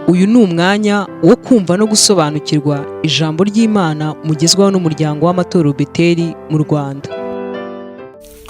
Uyu ni umwanya wo kumva no gusobanukirwa ijambo ry'Imana mugezwaho n'umuryango w'amatorero Beteli mu Rwanda.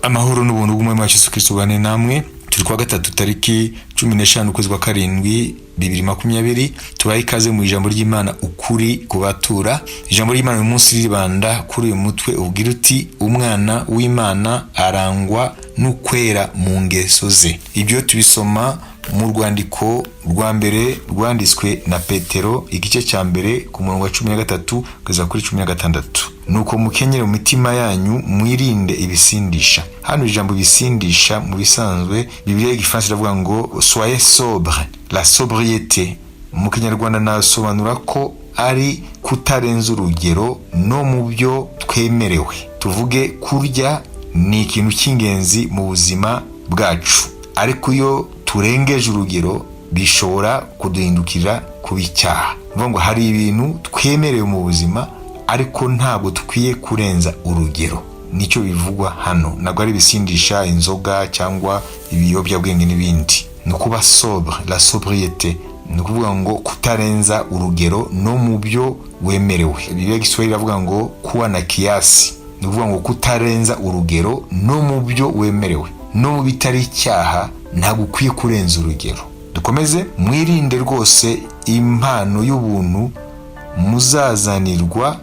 Amahoro n'ubuntu bw'Umwami wacu Yesu Kristo bane namwe. Turi kuwa gatatu, tariki 15 ukwezi kwa karindwi 2020. Tubaye ikaze mu ijambo ry'Imana, ukuri kubatura. Ijambo ry'Imana uyu munsi riribanda kuri uyu mutwe ubwira uti: "Umwana w'Imana arangwa n'ukwera mu ngeso ze." Ibyo tubisoma mu rwandiko rwa mbere rwanditswe na Petero, igice cya mbere, ku murongo wa 13 kugeza kuri 16. "Nuko mukenyere mu mitima yanyu, mwirinde ibisindisha." Hano ijambo ibisindisha, mu bisanzwe Bibiliya y'Igifaransa iravuga ngo "soyez sobre", la sobriété. Mu Kinyarwanda nasobanura ko ari kutarenza urugero no mu byo twemerewe. Tuvuge kurya ni ikintu cy'ingenzi mu buzima bwacu, ariko iyo turengeje urugero bishobora kuduhindukira kuba icyaha. Ni ngo hari ibintu twemerewe mu buzima, ariko ntabwo dukwiye kurenza urugero. Nicyo bivugwa hano. Ntabwo ari ibisindisha, inzoga cyangwa ibiyobyabwenge n'ibindi. Ni ukuba sobre, la sobriété, ni ukuvuga ngo kutarenza urugero no mu byo wemerewe. Bibiliya Giswahili iravuga ngo "kuwa na kiasi", ni ukuvuga ngo kutarenza urugero no mu byo wemerewe, no mu bitari icyaha ntabwo ukwiye kurenza urugero. Dukomeze. "Mwirinde rwose impano y'ubuntu muzazanirwa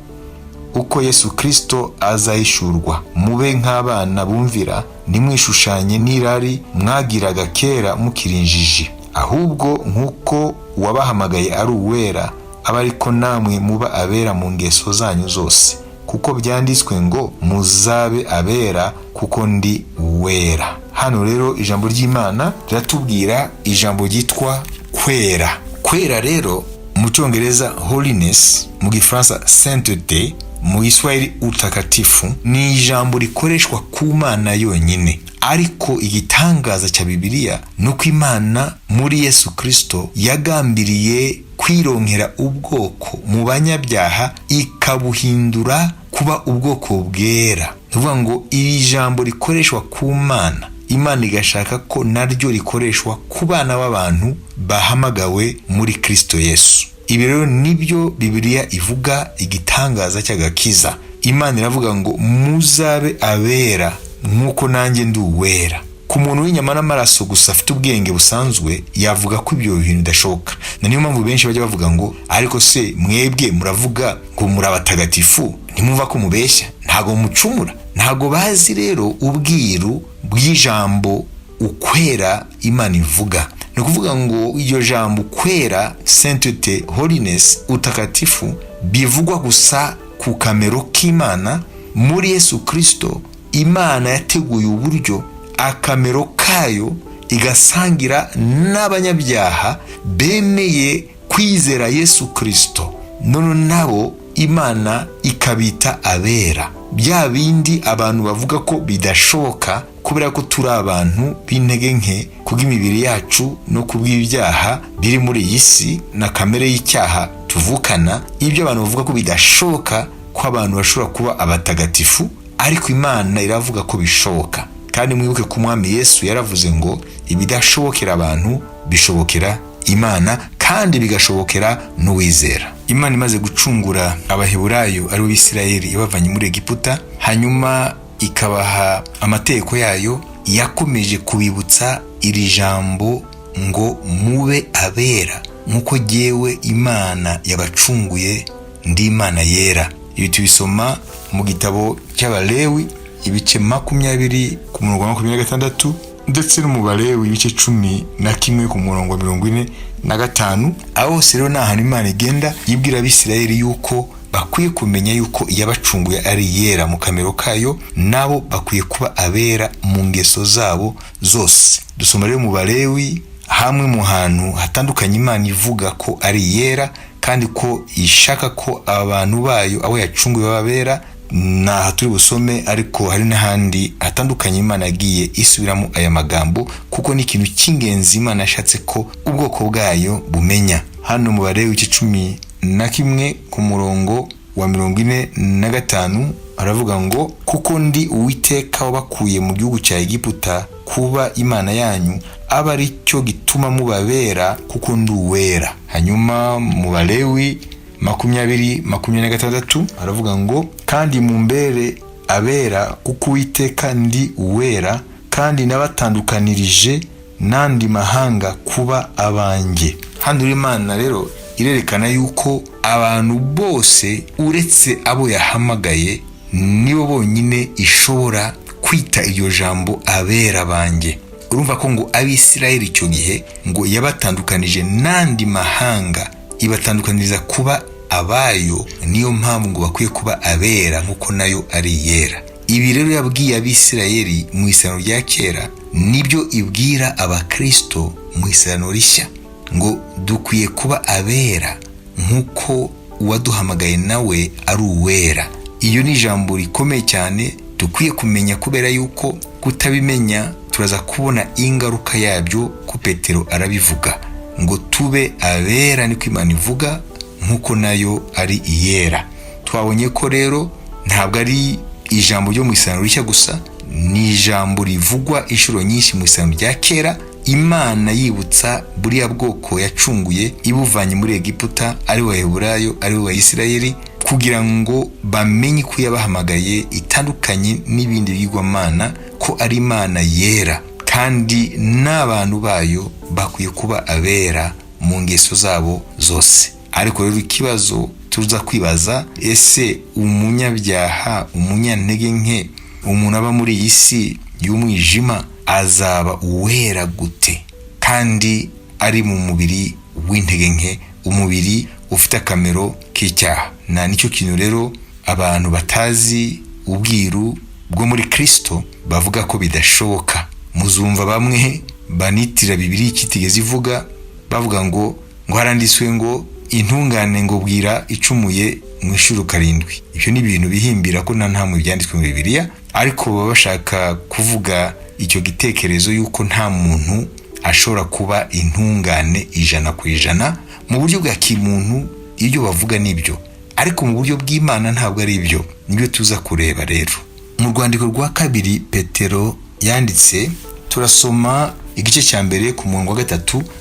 uko Yesu Kirisito azahishurwa. Mube nk'abana bumvira, ntimwishushanye n'irari mwagiraga kera mukiri injiji. Ahubwo nk'uko uwabahamagaye ari uwera, abe ariko namwe muba abera mu ngeso zanyu zose, kuko byanditswe ngo: 'Muzabe abera kuko ndi uwera.'" Hano rero ijambo ry'Imana riratubwira ijambo ryitwa kwera. Kwera rero, mu Cyongereza holiness, mu Gifaransa sainteté, mu Giswahili utakatifu, ni ijambo rikoreshwa ku Mana yonyine. Ariko igitangaza cya Bibiliya ni uko Imana muri Yesu Kirisito yagambiriye kwironkera ubwoko mu banyabyaha, ikabuhindura kuba ubwoko bwera. Ni ukuvuga ngo iri jambo rikoreshwa ku Mana, Imana igashaka ko naryo rikoreshwa ku bana b'abantu bahamagawe muri Kirisito Yesu. Ibi rero nibyo Bibiliya ivuga, igitangaza cy'agakiza. Imana iravuga ngo: "Muzabe abera nk'uko nanjye ndi uwera." Ku muntu w'inyama n'amaraso gusa, afite ubwenge busanzwe, yavuga ko ibyo bintu bidashoboka. Na niyo mpamvu benshi bajya bavuga ngo: "Ariko se mwebwe muravuga ngo muri abatagatifu, ntimwumva ko mubeshya? Ntabwo mucumura?" Ntabwo bazi rero ubwiru bw'ijambo ukwera Imana ivuga. Ni ukuvuga ngo iryo jambo kwera, sainteté, holiness, utakatifu, bivugwa gusa ku kamero k'Imana. Muri Yesu Kirisito, Imana yateguye uburyo akamero kayo igasangira n'abanyabyaha bemeye kwizera Yesu Kirisito, none nabo Imana ikabita abera. Bya bindi abantu bavuga ko bidashoboka kubera ko turi abantu b'intege nke kubw'imibiri yacu no kubw'ibyaha biri muri iyi si na kamere y'icyaha tuvukana, ibyo abantu bavuga ko bidashoboka ko abantu bashobora kuba abatagatifu, ariko Imana iravuga ko bishoboka. Kandi mwibuke ko Umwami Yesu yaravuze ngo ibidashobokera abantu bishobokera Imana, kandi bigashobokera n'uwizera. Imana imaze gucungura Abaheburayo, ari bo Bisirayeli, ibavanye muri Egiputa, hanyuma ikabaha amategeko yayo, yakomeje kubibutsa iri jambo ngo: "Mube abera nk'uko jyewe Imana yabacunguye ndi Imana yera." Ibi tubisoma mu gitabo cy'Abalewi, ibice 20 ku murongo wa 26, ndetse no mu Balewi ibice 11 ku murongo wa 45. Aho hose rero ni ahantu Imana igenda yibwira Abisirayeli yuko bakwiye kumenya yuko iyabacunguye ari yera mu kamero kayo, nabo bakwiye kuba abera mu ngeso zabo zose. Dusoma rero mu Balewi, hamwe mu hantu hatandukanye Imana ivuga ko ari yera kandi ko ishaka ko abantu bayo, abo yacunguye, baba bera. Ni aha turi busome, ariko hari n'ahandi hatandukanye Imana yagiye isubiramo aya magambo, kuko ni ikintu cy'ingenzi Imana yashatse ko ubwoko bwayo bumenya. Hano mu Balewi igice 11 ku murongo wa 45. Aravuga ngo: "Kuko ndi Uwiteka wabakuye mu gihugu cya Egiputa kuba Imana yanyu, aba ari cyo gituma mubabera, kuko ndi uwera." Hanyuma mu Balewi 20:26 aravuga ngo: "Kandi mumbere abera, kuko Uwiteka ndi uwera, kandi nabatandukanirije n'andi mahanga kuba abanjye." Hano Imana rero irerekana yuko abantu bose uretse abo yahamagaye nibo bonyine ishobora kwita iryo jambo "abera banjye". Urumva ko ngo Abisirayeli icyo gihe ngo yabatandukanije n'andi mahanga, ibatandukaniriza kuba abayo. Niyo mpamvu ngo bakwiye kuba abera nk'uko nayo ari iyera. Ibi rero yabwiye Abisirayeli mu Isano rya Kera, nibyo ibwira Abakristo mu Isano Rishya, ngo dukwiye kuba abera nk'uko uwaduhamagaye nawe ari uwera. Iyo ni ijambo rikomeye cyane dukwiye kumenya, kubera yuko kutabimenya turaza kubona ingaruka yabyo, ko Petero arabivuga ngo tube abera, niko Imana ivuga, nk'uko nayo ari iyera. Twabonye ko rero ntabwo ari ijambo ryo mu Isano Rishya gusa, ni ijambo rivugwa inshuro nyinshi mu Isano rya Kera, Imana yibutsa buriya bwoko yacunguye ibuvanye muri Egiputa, ari we Heburayo, ari we Isirayeli, kugira ngo bamenye ko yabahamagaye itandukanye n'ibindi bigwamana, ko ari Imana yera, kandi n'abantu bayo bakwiye kuba abera mu ngeso zabo zose. Ariko rero ikibazo tuza kwibaza: ese umunyabyaha, umunyantege nke, umuntu aba muri iyi si y'umwijima, azaba uwera gute kandi ari mu mubiri w'intege nke, umubiri ufite akamero k'icyaha? Na nicyo kintu rero abantu batazi ubwiru bwo muri Kirisito bavuga ko bidashoboka. Muzumva bamwe banitira Bibiri ikitigeze ivuga, bavuga ngo haranditswe ngo intungane ngo bwira icumuye mu inshuro karindwi. Ibyo ni ibintu bihimbira ko nta ntamwe byanditswe muri Bibiliya, ariko baba bashaka kuvuga icyo gitekerezo y'uko nta muntu ashobora kuba intungane 100%. Mu buryo bwa kimuntu ibyo bavuga nibyo, ariko mu buryo bw'Imana ntabwo ari ibyo. Nibyo tuza kureba rero mu rwandiko rwa kabiri Petero yanditse. Turasoma igice cya mbere ku murongo wa 3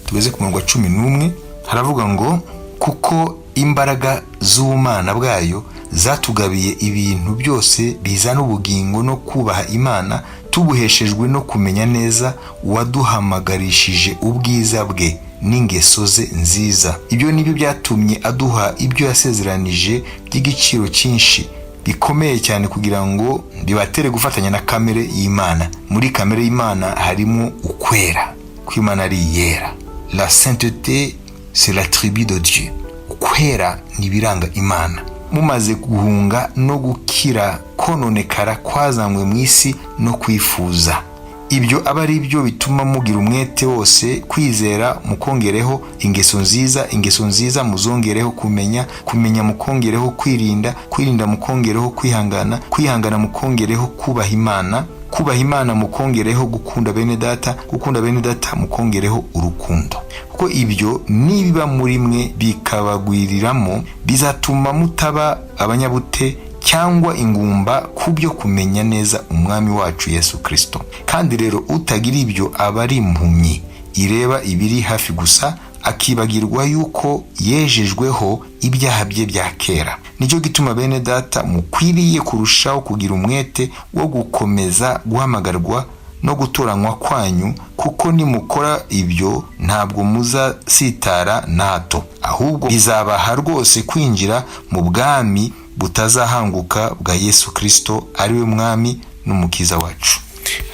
tugeze ku murongo wa 11. Haravuga ngo: "Kuko imbaraga z'ubumana bwayo zatugabiye ibintu byose bizana ubugingo no kubaha Imana, tubuheshejwe no kumenya neza uwaduhamagarishije ubwiza bwe n'ingeso ze nziza. Ibyo ni byo byatumye aduha ibyo yasezeranije by'igiciro cyinshi bikomeye cyane, kugira ngo bibatere gufatanya na kamere y'Imana." Muri kamere y'Imana harimo ukwera, ko Imana ari iyera. La sainteté, c'est l'attribut de Dieu. Ukwera ni ibiranga Imana. "Mumaze guhunga no gukira kononekara kwazanywe mu isi no kwifuza, ibyo aba ari byo bituma mugira umwete wose, kwizera mukongereho ingeso nziza, ingeso nziza muzongereho kumenya, kumenya mukongereho kwirinda, kwirinda mukongereho kwihangana, kwihangana mukongereho kubaha Imana, kubaha Imana mukongereho gukunda bene data, gukunda bene data mukongereho urukundo. Kuko ibyo nibiba muri mwe bikabagwiriramo, bizatuma mutaba abanyabute cyangwa ingumba ku byo kumenya neza Umwami wacu Yesu Kirisito. Kandi rero utagira ibyo aba ari impumyi ireba ibiri hafi gusa, akibagirwa yuko yejejweho ibyaha bye bya kera. Nicyo gituma, bene data, mukwiriye kurushaho kugira umwete wo gukomeza guhamagarwa no gutoranywa kwanyu, kuko nimukora ibyo ntabwo muzasitara na hato, ahubwo bizabaha rwose kwinjira mu bwami butazahanguka bwa Yesu Kirisito, ari we Mwami n'Umukiza wacu."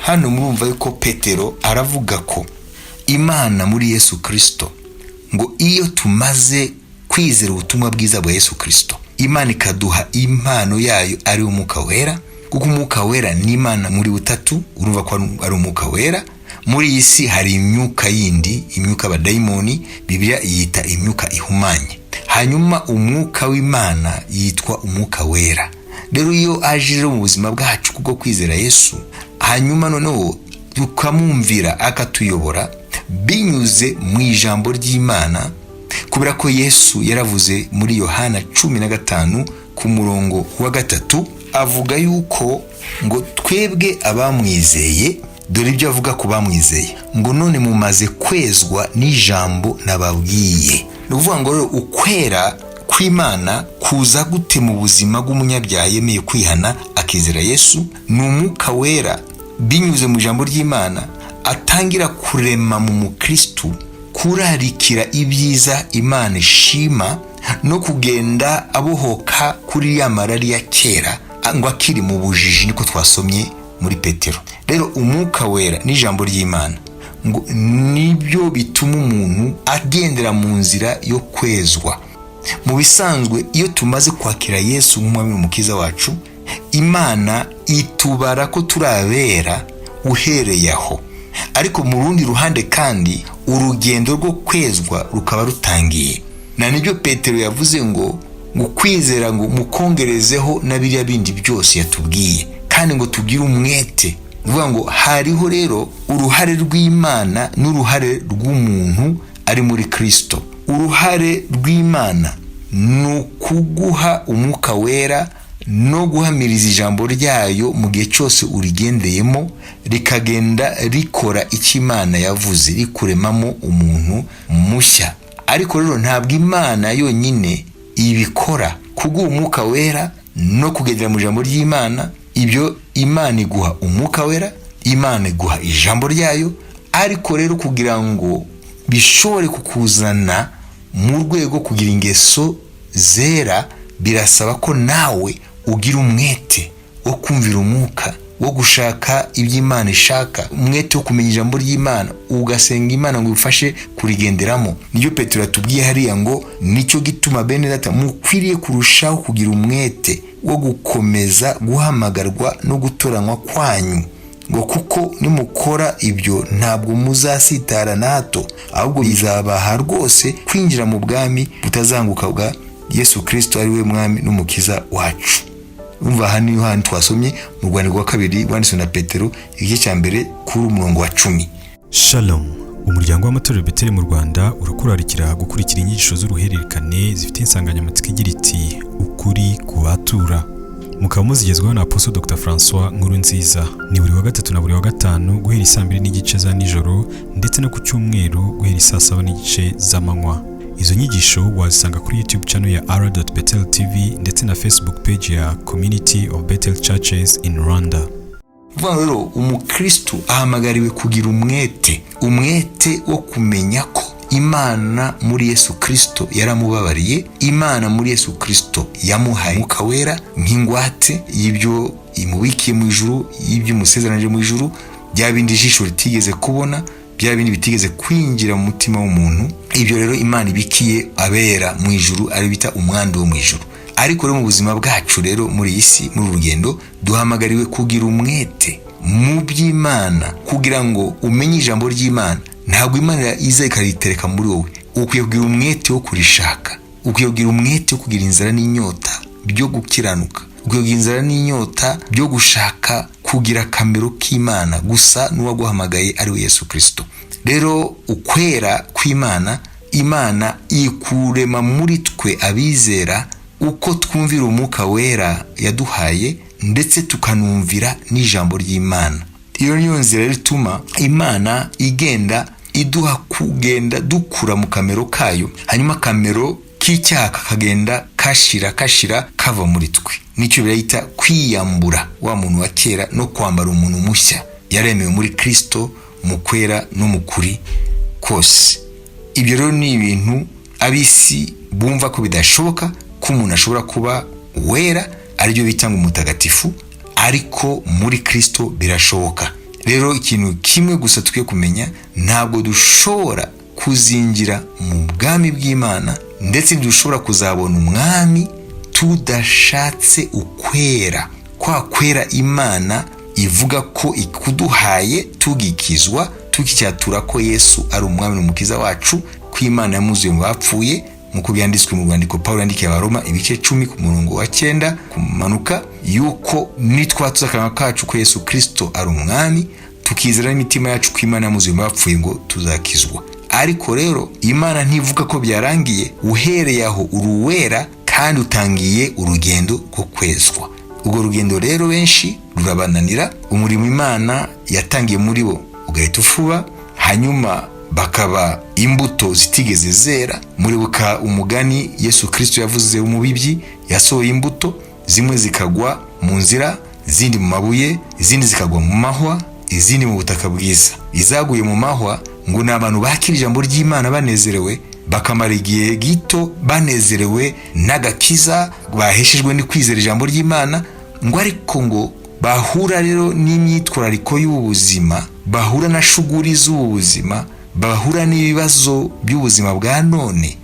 Hano murumva yuko Petero aravuga ko Imana muri Yesu Kirisito, ngo iyo tumaze kwizera ubutumwa bwiza bwa Yesu Kirisito, Imana ikaduha impano yayo, ari Umwuka Wera, kuko Umwuka Wera ni Imana muri butatu. Urumva ko ari Umwuka Wera. Muri iyi si hari imyuka yindi, imyuka y'abadayimoni, Bibiliya yita imyuka ihumanye. Hanyuma Umwuka w'Imana yitwa Umwuka Wera. Rero iyo aje rero mu buzima bwacu kubwo kwizera Yesu, hanyuma noneho tukamwumvira akatuyobora binyuze mu ijambo ry'Imana, kubera ko Yesu yaravuze muri Yohana 15 ku murongo wa 3 Avuga yuko ngo twebwe abamwizeye, dore ibyo avuga ku bamwizeye, ngo none mumaze kwezwa n'ijambo nababwiye. Ni ukuvuga ngo rero ukwera kw'Imana kuza gute mu buzima bw'umunyabyaha yemeye kwihana akizera Yesu? Ni Umwuka Wera binyuze mu ijambo ry'Imana atangira kurema mu mukristu kurarikira ibyiza Imana ishima no kugenda abohoka kuri ya marari ya kera ngo akiri mu bujiji, niko twasomye muri Petero. Rero Umwuka Wera n'ijambo ry'Imana ngo nibyo bituma umuntu agendera mu nzira yo kwezwa. Mu bisanzwe, iyo tumaze kwakira Yesu nk'Umwami n'Umukiza wacu, Imana itubara ko turi abera uhereye aho. Ariko mu rundi ruhande kandi, urugendo rwo kwezwa rukaba rutangiye. Na nibyo Petero yavuze ngo kwizera ngo mukongerezeho na biriya bindi byose yatubwiye, kandi ngo tugire umwete. Ni ngo hariho rero uruhare rw'Imana n'uruhare rw'umuntu ari muri Kirisito. Uruhare rw'Imana ni ukuguha Umwuka Wera no guhamiriza ijambo ryayo mu gihe cyose urigendeyemo, rikagenda rikora icyo Imana yavuze, rikuremamo umuntu mushya. Ariko rero ntabwo Imana yonyine ibikora, kuguha Umwuka Wera no kugendera mu ijambo ry'Imana. Ibyo Imana iguha Umwuka Wera, Imana iguha ijambo ryayo, ariko rero kugira ngo bishobore kukuzana mu rwego kugira ingeso zera, birasaba ko nawe ugira umwete wo kumvira Umwuka, wo gushaka ibyo Imana ishaka, umwete wo kumenya ijambo ry'Imana, ugasenga Imana ngo igufashe kurigenderamo. Nibyo Petero yatubwiye hariya ngo nicyo gituma, bene data, mukwiriye kurushaho kugira umwete wo gukomeza guhamagarwa no gutoranywa kwanyu, ngo kuko nimukora ibyo ntabwo muzasitara na hato, ahubwo bizabaha rwose kwinjira mu bwami butazanguka bwa Yesu Kirisito, ari we Mwami n'Umukiza wacu. Umva, aha niho hantu twasomye mu rwandiko rwa kabiri rwanditswe na Petero, igice cya mbere, kuri umurongo wa 10. Shalom! Umuryango w'amatorero Beteli mu Rwanda urakurarikira gukurikira inyigisho z'uruhererekane zifite insanganyamatsiko igira iti "Ukuri ku batura", mukaba muzigezwaho na Apostle Dr Francois Nkurunziza. Ni buri wa gatatu na buri wa gatanu guhera isaa 2:30 za nijoro, ndetse no ku cyumweru guhera isaa 7:30 z'amanywa. Izo nyigisho wazisanga kuri YouTube channel ya r Bethel TV ndetse na Facebook page ya Community of Bethel Churches in Rwanda. Vuga rero, umukristu ahamagariwe kugira umwete, umwete wo kumenya ko Imana muri Yesu Kirisito yaramubabariye, Imana muri Yesu Kirisito yamuhaye Umwuka Wera nk'ingwate y'ibyo imubikiye mu ijuru, y'ibyo imusezeranije mu ijuru, bya bindi ijisho ritigeze kubona, bya bindi bitigeze kwinjira mu mutima w'umuntu. Ibyo rero Imana ibikiye abera mu ijuru, ari bita umwandu wo mu ijuru. Ariko rero mu buzima bwacu rero muri iyi si, muri uru rugendo, duhamagariwe kugira umwete mu by'Imana. Kugira ngo umenye ijambo ry'Imana, ntabwo Imana iza ikaritereka muri wowe. Ukwiye kugira umwete wo kurishaka, ukwiye kugira umwete wo kugira inzara n'inyota byo gukiranuka, ukwiye kugira inzara n'inyota byo gushaka kugira akamero k'Imana gusa n'uwaguhamagaye ari we Yesu Kirisito. Rero ukwera kw'Imana, Imana ikurema muri twe abizera uko twumvira Umwuka Wera yaduhaye, ndetse tukanumvira n'ijambo ry'Imana. Iyo niyo nzira rero ituma Imana igenda iduha kugenda dukura mu kamero kayo, hanyuma akamero k'icyaha kakagenda kashira kashira kava muri twe. Nicyo birahita kwiyambura wa muntu wa kera no kwambara umuntu mushya yaremewe muri Kirisito mu kwera no mu kuri kose. Ibyo rero ni ibintu ab'isi bumva ko bidashoboka ko umuntu ashobora kuba wera, aribyo bita ngo umutagatifu, ariko muri Kirisito birashoboka. Rero ikintu kimwe gusa tukwiye kumenya, ntabwo dushobora kuzinjira mu bwami bw'Imana, ndetse ntidushobora kuzabona Umwami tudashatse ukwera, kwa kwera Imana ivuga ko ikuduhaye tugikizwa, tukicyatura ko Yesu ari Umwami n'Umukiza wacu, ko Imana yamuzuye mu bapfuye, nk'uko byanditswe mu rwandiko Paul yandikiye Abaroma, ibice 10, ku murongo wa 9 kumanuka, yuko nitwatuza akanwa kacu ko Yesu Kirisito ari Umwami, tukizera n'imitima yacu ko Imana yamuzuye mu bapfuye, ngo tuzakizwa. Ariko rero Imana ntivuga ko byarangiye. Uhereye aho uri uwera kandi utangiye urugendo rwo kwezwa. Urwo rugendo rero benshi rurabananira, umurimo Imana yatangiye muri bo ugahita ufuba, hanyuma bakaba imbuto zitigeze zera. Muribuka umugani Yesu Kristo yavuze, umubibyi yasohoye imbuto, zimwe zikagwa mu nzira, izindi mu mabuye, izindi zikagwa mu mahwa, izindi mu butaka bwiza. Izaguye mu mahwa ngo ni abantu bakira ijambo ry'Imana banezerewe, bakamara igihe gito banezerewe n'agakiza baheshejwe no kwizera ijambo ry'Imana, ngo ariko ngo bahura rero n'imyitwarariko y'ubuzima, bahura na shuguri z'ubu buzima, bahura n'ibibazo by'ubuzima bwa none,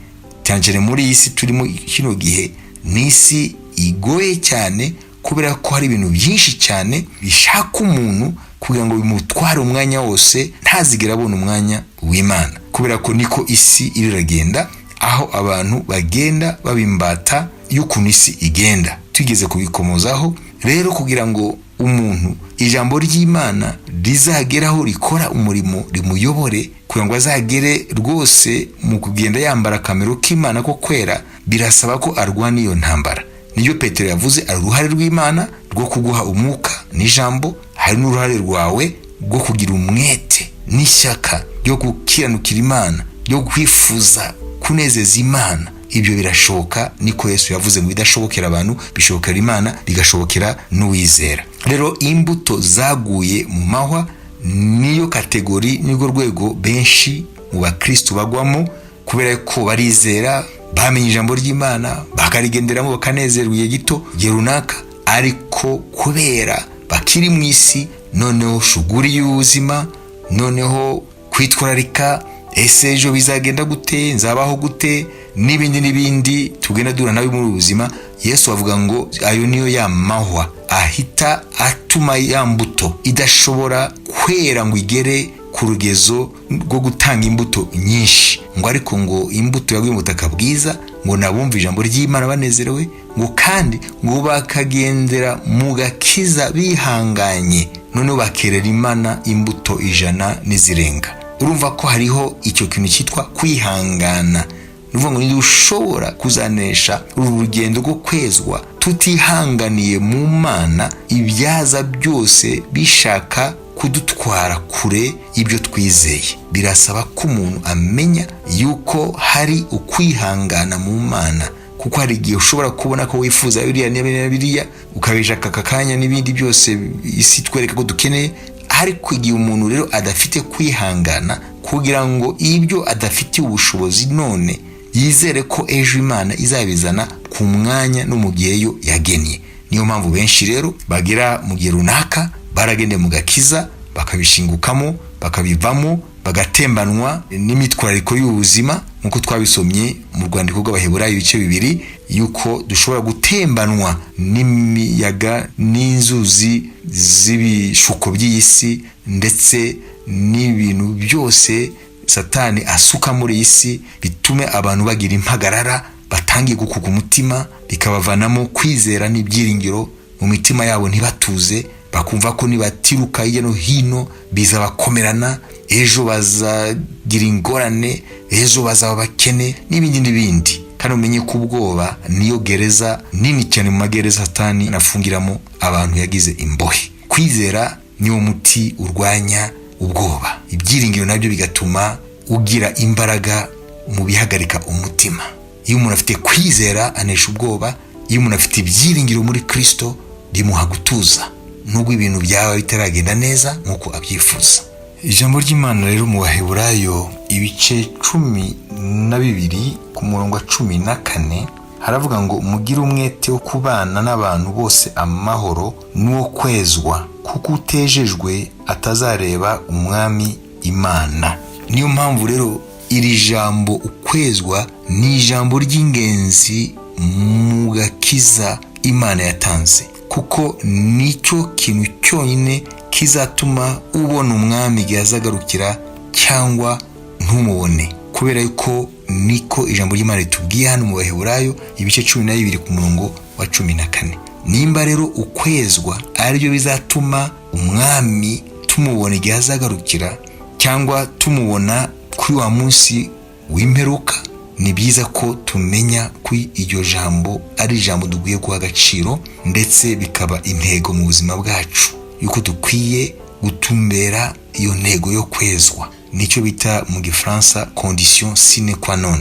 cyane cyane muri iyi si turimo kino gihe. Ni isi igoye cyane, kubera ko hari ibintu byinshi cyane bishaka umuntu kugira ngo bimutware umwanya wose, ntazigere abona umwanya w'Imana, kubera ko niko isi iragenda, aho abantu bagenda babimbata y'ukuntu isi igenda. Tugeze kubikomozaho rero, kugira ngo umuntu ijambo ry'Imana rizageraho rikora umurimo, rimuyobore, kugira ngo azagere rwose mu kugenda yambara akamero k'Imana ko kwera, birasaba ko arwana iyo ntambara. Niyo Petero yavuze, ari uruhare rw'Imana rwo kuguha umwuka n'ijambo, hari n'uruhare rwawe rwo kugira umwete n'ishyaka ryo gukiranukira Imana, ryo kwifuza kunezeza Imana. Ibyo birashoboka, niko Yesu yavuze ngo bidashobokera abantu bishobokera Imana, bigashobokera n'uwizera. Rero imbuto zaguye mu mahwa niyo catégorie, nirwo rwego benshi mu bakristo bagwamo, kubera ko barizera, bamenye ijambo ry'Imana, bakarigenderamo, bakanezerwa igihe gito, igihe runaka, ariko kubera bakiri mu isi, noneho shuguri y'ubuzima, noneho kwitwararika, ese ejo bizagenda gute, nzabaho gute, n'ibindi n'ibindi tugenda duhura nabi muri ubu buzima. Yesu avuga ngo ayo niyo ya mahwa ahita atuma ya mbuto idashobora kwera ngo igere ku rugezo rwo gutanga imbuto nyinshi. Ngo ariko ngo imbuto yaguye mu butaka bwiza, ngo nabumva ijambo ry'Imana banezerewe, ngo kandi ngo bakagendera mu gakiza bihanganye, noneho bakerera Imana imbuto 100 n'izirenga. Urumva ko hariho icyo kintu cyitwa kwihangana. Ni ukuvuga ngo ntidushobora kuzanesha uru rugendo rwo kwezwa tutihanganiye mu Mana ibyaza byose bishaka kudutwara kure ibyo twizeye. Birasaba ko umuntu amenya yuko hari ukwihangana mu Mana, kuko hari igihe ushobora kubona ko wifuza biriya na biriya, ukabishaka aka kanya, n'ibindi byose isi twereka ko dukeneye. Ariko igihe umuntu rero adafite kwihangana kugira ngo ibyo adafitiye ubushobozi none yizere ko ejo Imana izabizana ku mwanya no mu gihe yo yagennye. Niyo mpamvu benshi rero bagera mu gihe runaka baragendeye mu gakiza, bakabishingukamo, bakabivamo, bagatembanwa n'imitwarariko y'ubuzima, nk'uko twabisomye mu rwandiko rw'Abaheburayo ibice 2, yuko dushobora gutembanwa n'imiyaga n'inzuzi z'ibishuko by'iyi si, ndetse n'ibintu byose Satani asuka muri iyi si, bitume abantu bagira impagarara, batangiye gukuka umutima, bikabavanamo kwizera n'ibyiringiro mu mitima yabo, ntibatuze, bakumva ko nibatiruka hirya no hino bizabakomerana, ejo bazagira ingorane, ejo bazaba bakene, n'ibindi n'ibindi. Kandi umenye ko ubwoba niyo gereza nini cyane mu magereza Satani anafungiramo abantu yagize imbohe. Kwizera niwo muti urwanya ubwoba, ibyiringiro nabyo bigatuma ugira imbaraga mu bihagarika umutima. Iyo umuntu afite kwizera anesha ubwoba. Iyo umuntu afite ibyiringiro muri Kirisito bimuha gutuza nubwo ibintu byaba bitaragenda neza nk'uko abyifuza. Ijambo ry'Imana rero mu Baheburayo ibice 12 ku murongo wa 14 haravuga ngo: "Mugire umwete wo kubana n'abantu bose amahoro n'uwo kwezwa, kuko utejejwe atazareba Umwami Imana." Niyo mpamvu rero iri jambo ukwezwa ni ijambo ry'ingenzi mu gakiza Imana yatanze, kuko nicyo kintu cyonyine kizatuma ubona Umwami igihe azagarukira cyangwa ntumubone, kubera ko niko ijambo ry'Imana ritubwiye hano mu Baheburayo ibice 12 ku murongo wa 14. Nimba rero ukwezwa aribyo bizatuma Umwami tumubona igihe azagarukira cyangwa tumubona kuri wa munsi w'imperuka. Ni byiza ko tumenya ko iryo jambo ari ijambo dukwiye guha agaciro, ndetse bikaba intego mu buzima bwacu, yuko dukwiye gutumbera iyo ntego yo kwezwa. Nicyo bita mu Gifaransa condition sine qua non.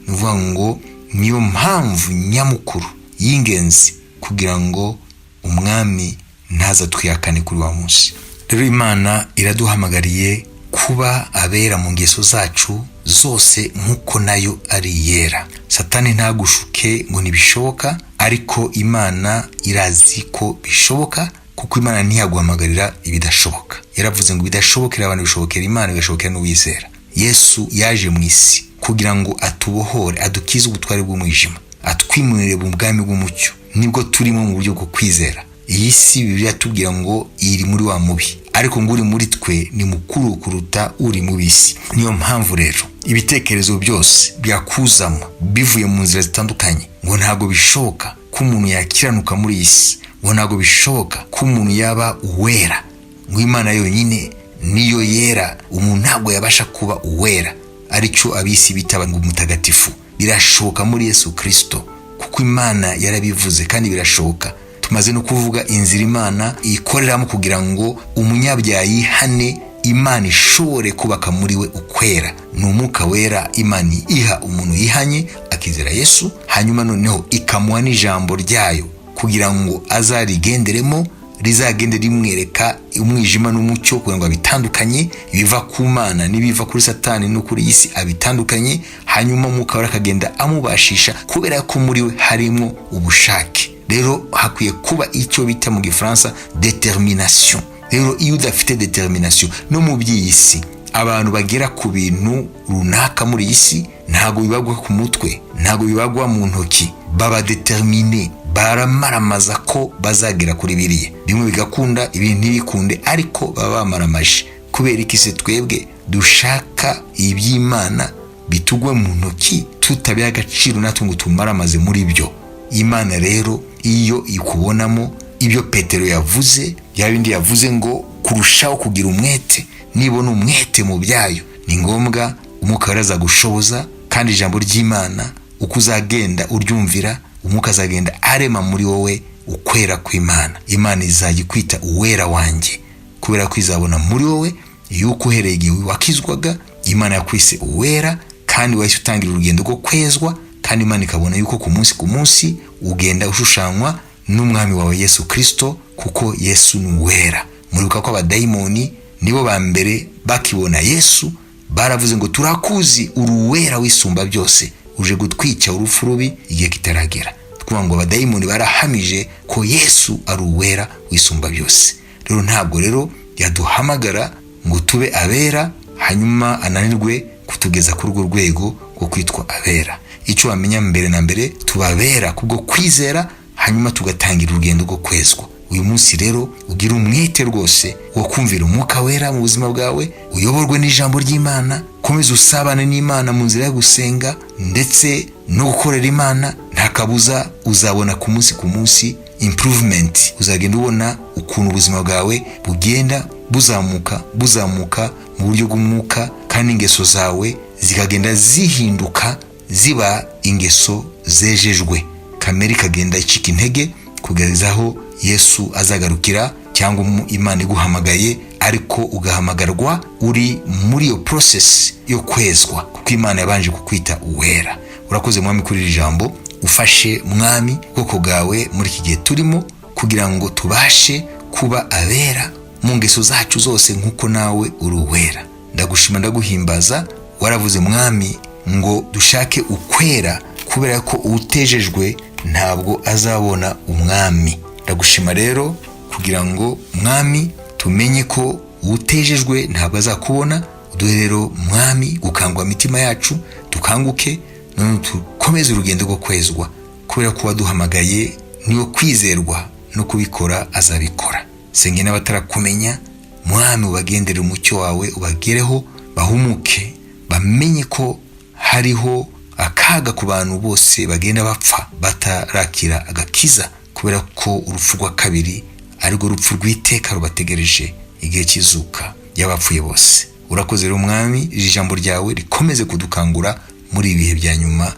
Ni ukuvuga ngo niyo mpamvu nyamukuru y'ingenzi kugira ngo umwami ntaza twihakane kuri wa munsi. Rero Imana iraduhamagariye kuba abera mu ngeso zacu zose nk'uko nayo ari iyera. Satani ntagushuke ngo ntibishoboka, ariko Imana irazi ko bishoboka, kuko Imana ntiyaguhamagarira ibidashoboka. Yaravuze ngo ibidashobokera abantu bishobokera Imana, bigashobokera n'uwizera. Yesu yaje mu isi kugira ngo atubohore, adukize ubutware bw'umwijima, atwimurire mu bwami bw'umucyo, nibwo turimo mu buryo bwo kwizera. Iyi si, Bibiliya tubwira ngo iri muri wa mubi, ariko ngo uri muri twe ni mukuru kuruta uri mu bisi. Niyo mpamvu rero ibitekerezo byose byakuzamo bivuye mu nzira zitandukanye ngo ntabwo bishoboka ko umuntu yakiranuka muri iyi si, ngo ntabwo bishoboka ko umuntu yaba uwera, ngo Imana yonyine niyo yera, umuntu ntabwo yabasha kuba uwera, aricyo abisi bita ngo umutagatifu. Birashoboka muri Yesu Kirisito, kuko Imana yarabivuze kandi birashoboka. Tumaze no kuvuga inzira Imana ikoreramo kugira ngo umunyabyaha yihane, Imana ishobore kubaka muri we ukwera. Ni Umwuka Wera Imana iha umuntu yihanye akizera Yesu, hanyuma noneho ikamuha n'ijambo ryayo kugira ngo azarigenderemo, rizagende rimwereka umwijima n'umucyo, kugira ngo abitandukanye, ibiva ku Mana n'ibiva kuri Satani no kuri iyi si abitandukanye. Hanyuma Umwuka Wera akagenda amubashisha, kubera ko muri we harimo ubushake. Rero hakwiye kuba icyo bita mu Gifaransa détermination. Rero iyo udafite détermination no mu by'iyi si, abantu bagera ku bintu runaka muri iyi si ntabwo bibagwa ku mutwe, ntabwo bibagwa mu ntoki. Baba déterminés, baramaramaza ko bazagera kuri biriya. Bimwe bigakunda, ibindi ntibikunde, ariko baba bamaramaje. Kubera iki se twebwe dushaka iby'Imana bitugwe mu ntoki, tutabiha agaciro natwe ngo tumaramaze muri byo? Imana rero iyo ikubonamo ibyo Petero yavuze, bya bindi yavuze ngo kurushaho kugira umwete, nibona umwete mu byayo, ni ngombwa Umwuka Wera azagushoboza. Kandi ijambo ry'Imana uko uzagenda uryumvira, Umwuka azagenda arema muri wowe ukwera kw'Imana. Imana izajya ikwita uwera wanjye, kubera ko izabona muri wowe yuko uhereye igihe wakizwaga Imana yakwise uwera, kandi wahise utangira urugendo rwo kwezwa. Kandi Imana ikabona yuko ku munsi ku munsi ugenda ushushanywa n'umwami wawe Yesu Kirisito, kuko Yesu ni uwera. Muribuka ko abadayimoni nibo ba mbere bakibona Yesu baravuze ngo: "Turakuzi, uri uwera wisumba byose, uje gutwica urupfu rubi igihe kitaragera." Twumva ngo abadayimoni barahamije ko Yesu ari uwera wisumba byose. Rero ntabwo rero yaduhamagara ngo tube abera, hanyuma ananirwe kutugeza kuri urwo rwego rwo kwitwa abera. Icyo wamenya mbere na mbere, tubabera kubwo kwizera, hanyuma tugatangira urugendo rwo kwezwa. Uyu munsi rero ugira umwete rwose wo kumvira Umwuka Wera mu buzima bwawe, uyoborwe n'ijambo ry'Imana, komeza usabane n'Imana mu nzira yo gusenga ndetse no gukorera Imana. Nta kabuza uzabona ku munsi ku munsi improvement, uzagenda ubona ukuntu ubuzima bwawe bugenda buzamuka, buzamuka mu buryo bw'umwuka, kandi ingeso zawe zikagenda zihinduka ziba ingeso zejejwe, kamere ikagenda icika intege kugeza aho Yesu azagarukira cyangwa Imana iguhamagaye, ariko ugahamagarwa uri muri iyo process yo kwezwa, kuko Imana yabanje kukwita uwera. Urakoze Mwami kuri iri jambo. Ufashe Mwami ubwoko bwawe muri iki gihe turimo, kugira ngo tubashe kuba abera mu ngeso zacu zose nk'uko nawe uri uwera. Ndagushima, ndaguhimbaza. Waravuze Mwami ngo dushake ukwera, kubera ko utejejwe ntabwo azabona umwami. Ndagushima rero kugira ngo Mwami tumenye ko utejejwe ntabwo azakubona. Uduhe rero Mwami gukangura imitima yacu, dukanguke none dukomeze urugendo rwo kwezwa, kubera ko waduhamagaye niwo kwizerwa, no kubikora azabikora. Senge n'abatarakumenya Mwami, ubagendere umucyo wawe ubagereho, bahumuke, bamenye ko hariho akaga ku bantu bose bagenda bapfa batarakira agakiza, kubera ko urupfu rwa kabiri arirwo rupfu rw'iteka rubategereje igihe cy'izuka ry'abapfuye bose. Urakoze rero Mwami, iri jambo ryawe rikomeze kudukangura. Muri ibihe bya nyuma,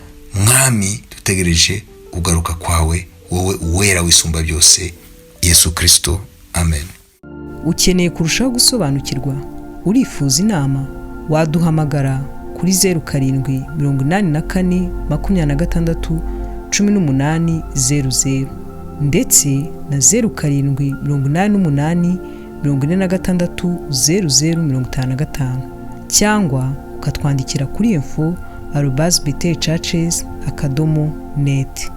Mwami, dutegereje kugaruka kwawe, wowe Uwera wisumba byose, Yesu Kirisito. Amen. Ukeneye kurushaho gusobanukirwa? Urifuza inama? Waduhamagara kuri 0784 26 18 00 ndetse na 0788 46 00 55, cyangwa ukatwandikira kuri info@betelchurches.net.